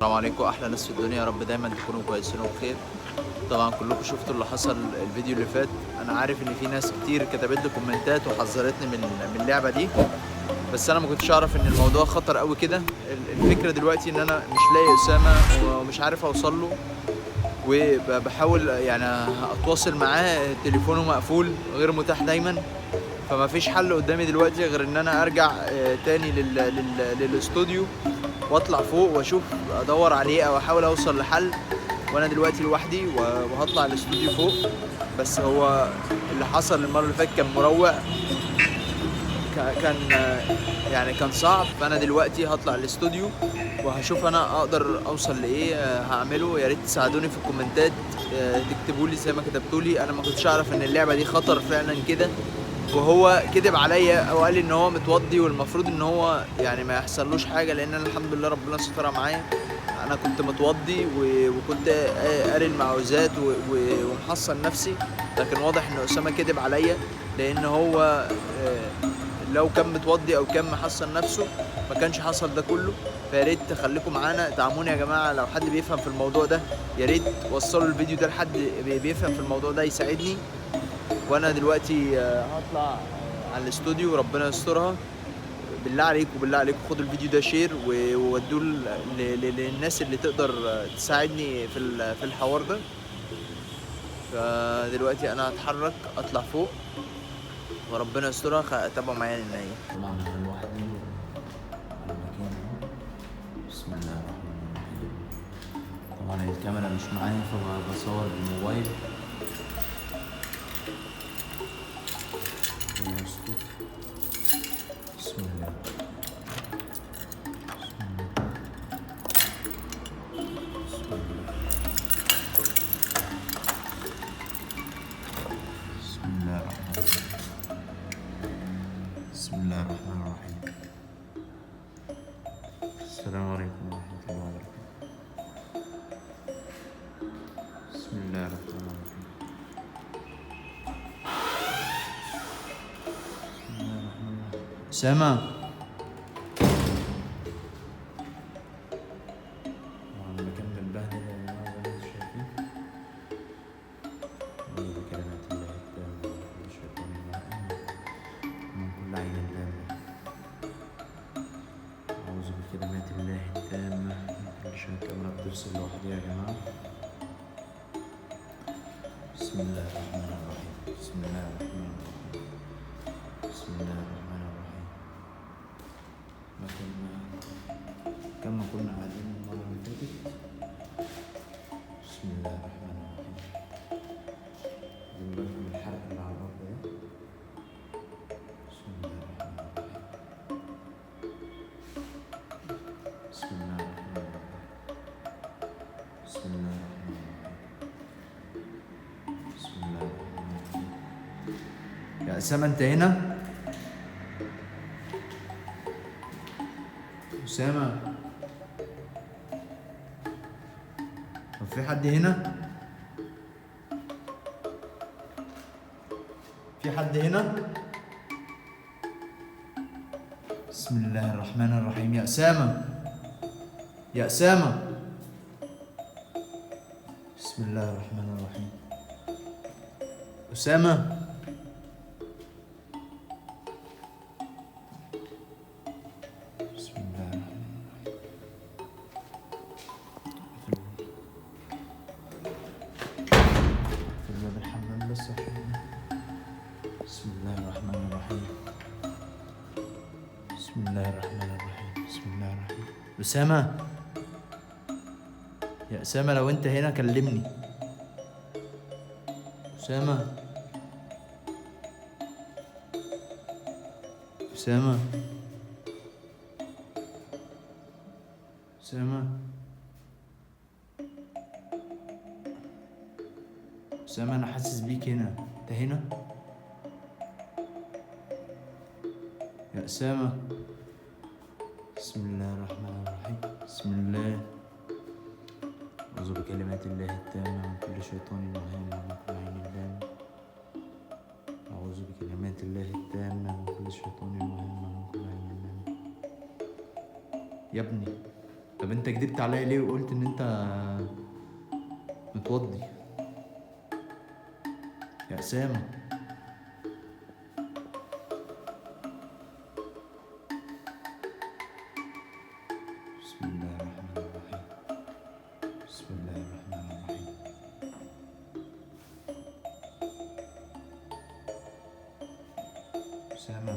السلام عليكم، احلى ناس في الدنيا، يا رب دايما تكونوا كويسين وبخير. طبعا كلكم شفتوا اللي حصل الفيديو اللي فات. انا عارف ان في ناس كتير كتبت لي كومنتات وحذرتني من اللعبة دي، بس انا ما كنتش اعرف ان الموضوع خطر قوي كده. الفكرة دلوقتي ان انا مش لاقي اسامة ومش عارف اوصل له، وبحاول يعني اتواصل معاه، تليفونه مقفول غير متاح دايما. فما فيش حل قدامي دلوقتي غير ان انا ارجع تاني للاستوديو واطلع فوق واشوف ادور عليه او احاول اوصل لحل. وانا دلوقتي لوحدي وهطلع الاستوديو فوق. بس هو اللي حصل المرة اللي فاتت كان مروع، كان يعني كان صعب. فانا دلوقتي هطلع الاستوديو وهشوف انا اقدر اوصل لايه، هعمله. يا ريت تساعدوني في الكومنتات، تكتبوا لي زي ما كتبتوا لي. انا ما كنتش اعرف ان اللعبة دي خطر فعلا كده، وهو كذب عليا او قال لي ان هو متوضي والمفروض ان هو يعني ما يحصلوش حاجة، لان انا الحمد لله ربنا سترها معايا. انا كنت متوضي وكنت قاري المعوذات ومحصن نفسي، لكن واضح ان اسامة كذب عليا، لان هو لو كان متوضي او كان محصن نفسه ما كانش حصل ده كله. فيا ريت تخليكم معانا، دعموني يا جماعة. لو حد بيفهم في الموضوع ده يا ريت وصلوا الفيديو ده لحد بيفهم في الموضوع ده يساعدني. وانا دلوقتي هطلع على الاستوديو وربنا يسترها. بالله عليكم بالله عليكم خدوا الفيديو ده share وودوه للناس اللي تقدر تساعدني في الحوار ده. فدلوقتي انا هتحرك اطلع فوق وربنا يسترها. تابعوا معايا للنهاية. طبعا انا لوحدي على المكان اهو. بسم الله الرحمن الرحيم. طبعا الكاميرا مش معايا فبصور بالموبايل. ربنا يستر. بسم الله. بسم الله. بسم الله الرحمن الرحيم. بسم الله الرحمن الرحيم. السلام عليكم ورحمة الله وبركاته. بسم الله الرحمن الرحيم. بسم الله الرحمن الرحيم. أسامة، طبعا المكان متبهدل يا جماعة زي ما انتم شايفين. أعوذ بكلمات الله التامة من كل شيطان وهامة ومن كل عين لامة. أعوذ بكلمات الله التامة من كل شيطان. الكاميرا بتفصل لوحدها يا جماعة. بسم الله الرحمن الرحيم. بسم الله الرحمن الرحيم. بسم الله الرحمن الرحيم. كما كنا قاعدين المرة اللي فاتت. بسم الله الرحمن الرحيم. خدوا بالكم من الحرق اللي على الأرض ده. بسم الله الرحمن الرحيم. بسم الله الرحمن الرحيم. بسم الله الرحمن الرحيم. بسم الله الرحمن الرحيم. يا أسامة أنت هنا؟ أسامة، طب في حد هنا؟ في حد هنا؟ بسم الله الرحمن الرحيم. يا أسامة، يا أسامة. بسم الله الرحمن الرحيم. أسامة، بسم الله الرحمن الرحيم. اقفل باب الحمام بس عشان. بسم الله الرحمن الرحيم. بسم الله الرحمن الرحيم. بسم الله الرحمن. أسامة، يا أسامة لو أنت هنا كلمني. أسامة، أسامة، أسامة، أسامة، أنا حاسس بيك هنا. أنت هنا؟ يا أسامة. بسم الله الرحمن الرحيم. بسم الله. أعوذ بكلمات الله التامة من كل شيطان وهامة ومن كل عين لامة. أعوذ بكلمات الله التامة من كل شيطان وهامة ومن كل عين لامة. يا ابني. طب انت كدبت عليا ليه وقلت ان انت متوضي يا اسامة؟ بسم الله الرحمن الرحيم. بسم الله الرحمن الرحيم. أسامة،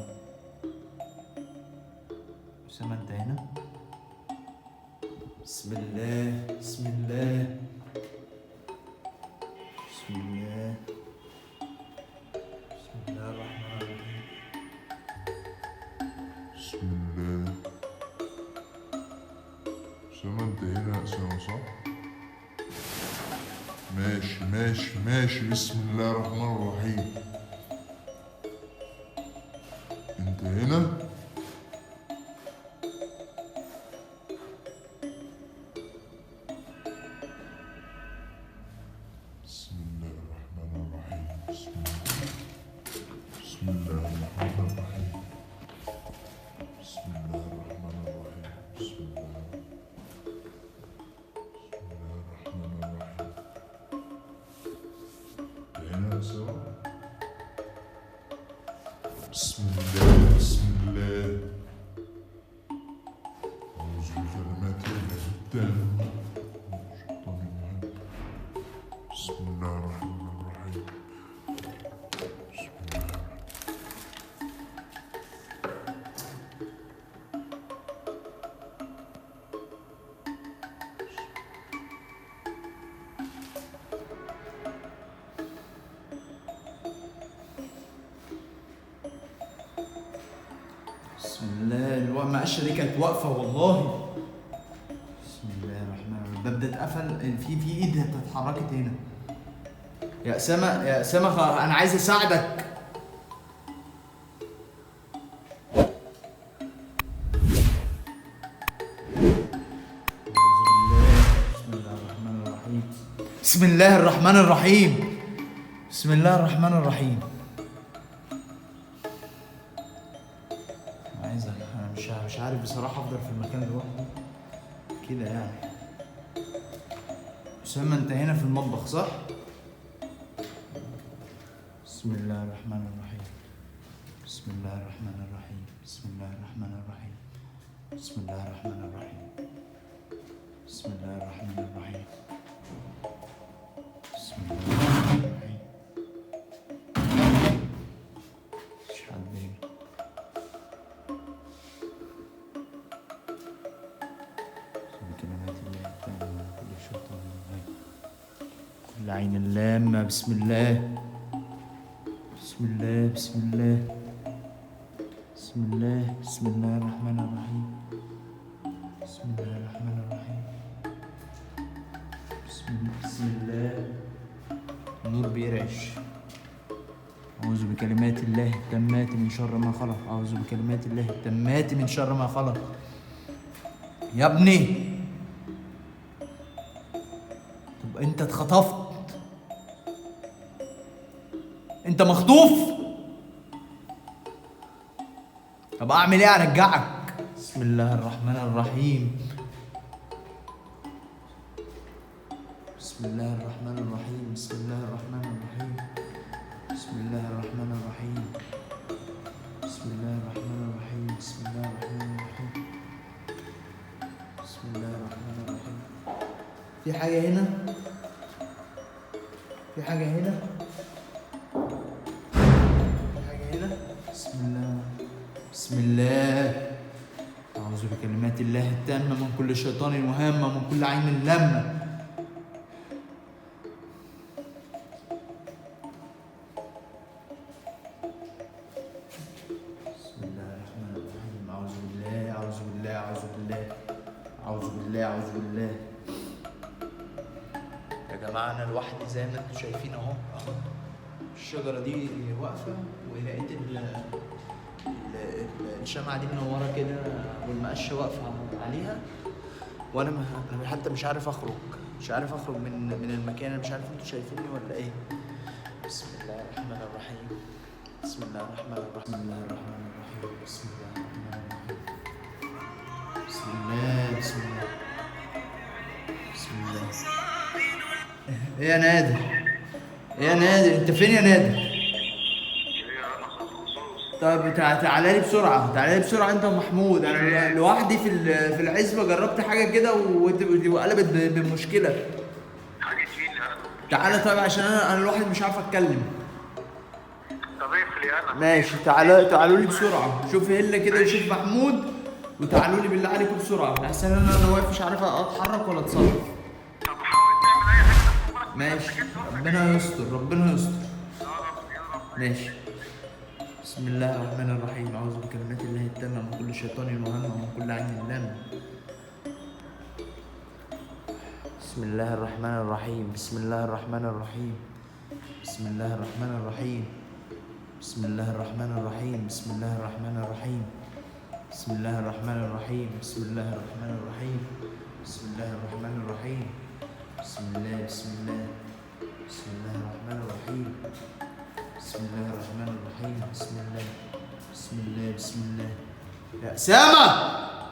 أسامة أنت هنا؟ بسم الله، بسم الله، بسم الله، بسم الله الرحمن الرحيم. بسم الله. أسامة أنت هنا يا أسامة صح؟ ماشي ماشي ماشي. بسم الله الرحمن الرحيم. أنت هنا؟ بسم الله الرحمن الرحيم. بسم الله، بسم الله الرحمن الرحيم. بسم الله الرحمن الرحيم. بسم الله، بسم الله الرحمن الرحيم. أنت هنا يا أسامة؟ بسم الله، بسم الله. أعوذ بكلمات الله التامة من الشيطان الرجيم. بسم الله الرحمن الرحيم. بسم الله. بسم الله. المقشة دي كانت واقفة والله. بسم الله الرحمن الرحيم. الباب ده اتقفل، في ايد اتحركت هنا. يا أسامة، يا أسامة، أنا عايز أساعدك. بسم الله الرحمن الرحيم. بسم الله الرحمن الرحيم. بسم الله الرحمن الرحيم. عايز، انا مش عارف بصراحة افضل في المكان لوحدي كده يعني. أسامة انت هنا في المطبخ صح؟ بسم الله الرحمن الرحيم. بسم الله الرحمن الرحيم. بسم الله الرحمن الرحيم. بسم الله الرحمن الرحيم. بسم الله الرحمن الرحيم. بسم الله الرحمن الرحيم. مفيش حد هنا. بكلمات الله التامة من كل شيطان وهم، كل عين لامة. بسم الله، بسم الله، بسم الله، بسم الله، بسم الله الرحمن الرحيم. بسم الله الرحمن الرحيم. بسم الله، بسم الله. النور بيرعش. أعوذ بكلمات الله التامات من شر ما خلق. أعوذ بكلمات الله التامات من شر ما خلق. يا ابني، طب انت اتخطفت، انت مخطوف. طب اعمل ايه ارجعك؟ بسم الله الرحمن الرحيم. بسم الله الرحمن الرحيم. بسم الله الرحمن الرحيم. بسم الله الرحمن الرحيم. بسم الله الرحمن الرحيم. بسم الله الرحمن الرحيم. بسم الله الرحمن الرحيم. في حاجة هنا؟ في حاجة هنا؟ في حاجة هنا؟ بسم الله، بسم الله. أعوذ بكلمات الله التامة من كل شيطان وهامة، من كل عين لامة. بسم الله الرحمن الرحيم. أعوذ بالله، أعوذ بالله، أعوذ بالله، أعوذ بالله، أعوذ بالله. يا جماعة أنا لوحدي زي ما أنتم شايفين أهو، أهو الشجرة دي واقفة، ولقيت الشمعة دي منورة كده، والمقشة واقفة عليها، وأنا أنا حتى مش عارف أخرج، مش عارف أخرج من المكان. أنا مش عارف أنتوا شايفيني ولا إيه. بسم الله الرحمن الرحيم. بسم الله الرحمن الرحيم. بسم الله الرحمن الرحيم. بسم الله الرحمن الرحيم. بسم الله، بسم الله. بسم الله. ايه يا نادر؟ ايه يا نادر؟ انت فين يا نادر؟ طب تعالى لي بسرعة، تعالى لي بسرعة انت ومحمود. انا لوحدي في العزبة جربت حاجة كده وقلبت بمشكلة. تعالى طيب عشان انا لوحدي مش عارف اتكلم. طب اقفل يا انا. ماشي، تعالوا لي بسرعة. شوف هلا كده، شوف محمود، وتعالوا لي بالله عليكم بسرعة، لحسن انا واقف مش عارف اتحرك ولا اتصرف. طب حاول تعمل اي حاجة. ماشي، ربنا يستر، ربنا يستر. ماشي. بسم الله الرحمن الرحيم. أعوذ بكلمات الله التامة من كل شيطان وهمة ومن كل عين لامة. بسم الله الرحمن الرحيم. بسم الله الرحمن الرحيم. بسم الله الرحمن الرحيم. بسم الله الرحمن الرحيم. بسم الله الرحمن الرحيم. بسم الله الرحمن الرحيم. بسم الله الرحمن الرحيم. بسم الله الرحمن الرحيم. بسم الله، بسم الله، بسم الله الرحمن الرحيم. بسم الله الرحمن الرحيم. بسم الله، بسم الله، بسم الله. يا أسامة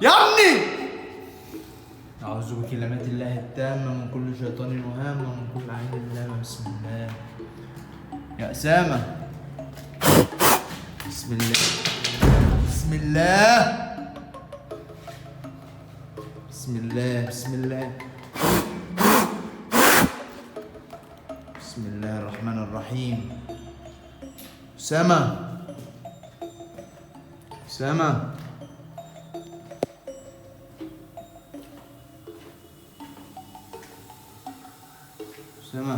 يا ابني، أعوذ بكلمات الله التامة من كل شيطان وهامة ومن كل عين لامة. بسم الله. يا أسامة، بسم الله، بسم الله، بسم الله، بسم الله، بسم الله الرحمن الرحيم. أسامة، أسامة، أسامة،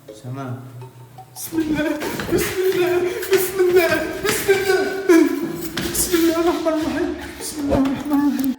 أسامة. بسم الله، بسم الله، بسم الله، بسم الله، بسم الله الرحمن الرحيم. بسم الله الرحمن الرحيم.